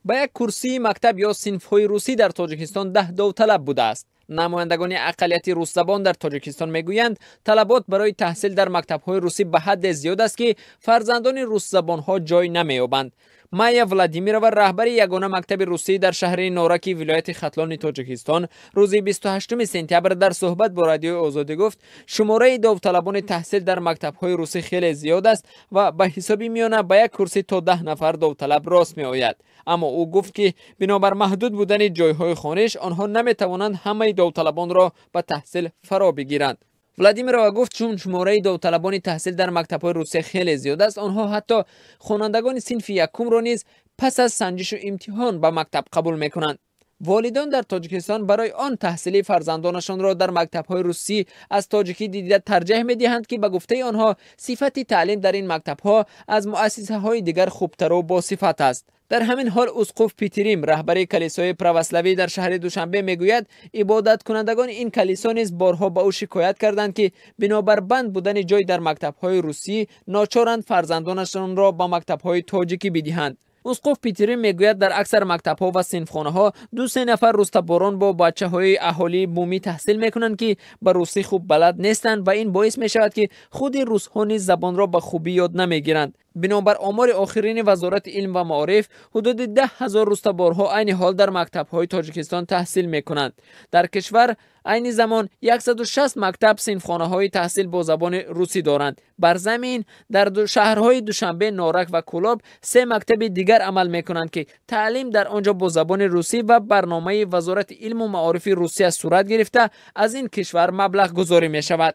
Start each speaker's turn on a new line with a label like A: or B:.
A: Ба як курсии мактаб ё синфҳои русӣ дар Тоҷикистон 10 довталаб будааст. Намояндагони ақаллияти русзабон дар Тоҷикистон мегӯянд, талабот барои таҳсил дар мактабҳои русӣ ба ҳадде зиёд аст, ки фарзандони русзабонҳо ҷой намеёбанд. Майя Владимирова, раҳбари ягона мактаби русӣ дар шаҳри Нораки вилояти Хатлони Тоҷикистон, рӯзи 28 сентябр дар суҳбат бо Радиои Озодӣ гуфт, шумораи довталабони таҳсил дар мактабҳои русӣ хеле зиёд аст ва ба ҳисоби миёна ба як курсӣ то 10 нафар довталаб рост меояд. Аммо ӯ гуфт, ки бинобар маҳдуд будани ҷойҳои хониш онҳо наметавонанд ҳамаи довталабонро ба таҳсил фаро бигиранд. Владимирова гуфт, чун шумораи довталабони таҳсил дар мактабҳои Русия хеле зиёд аст, онҳо ҳатто хонандагони синфи якумро низ пас аз санҷишу имтиҳон ба мактаб қабул мекунанд. Волидон дар Тоҷикистон барои он таҳсили фарзандонашонро дар мактабҳои русӣ аз тоҷикӣ дида тарҷеҳ медиҳанд, ки ба гуфтаи онҳо сифати таълим дар ин мактабҳо аз муассисаҳои дигар хубтару босифат аст. Дар ҳамин ҳол Усқуф Питирим, раҳбари калисои православӣ дар шаҳри Душанбе, мегӯяд, ибодаткунандагони ин калисо низ борҳо ба ӯ шикоят карданд, ки бинобар банд будани ҷой дар мактабҳои русӣ ночоранд фарзандонашонро ба мактабҳои тоҷикӣ бидиҳанд. Усқуф Питирим мегӯяд, дар аксар мактабҳо ва синфхонаҳо 2-3 нафар рустаборон бо бачаҳои аҳолии бумӣ таҳсил мекунанд, ки ба русӣ хуб балад нестанд ва ин боис мешавад, ки худи русҳо низ забонро ба хубӣ ёд намегиранд. Бинобар омори охирини Вазорати илм ва маориф, ҳудуди 10 ҳазор рустаборҳо айни ҳол дар мактабҳои Тоҷикистон таҳсил мекунанд. Дар кишвар айни замон 160 мактаб синфхонаҳои таҳсил бо забони русӣ доранд. Бар замин дар шаҳрҳои Душанбе, Норак ва Кӯлоб 3 мактаби дигар амал мекунанд, ки таълим дар он ҷо бо забони русӣ ва барномаи Вазорати илму маорифи Русия сурат гирифта, аз ин кишвар маблағгузорӣ мешавад.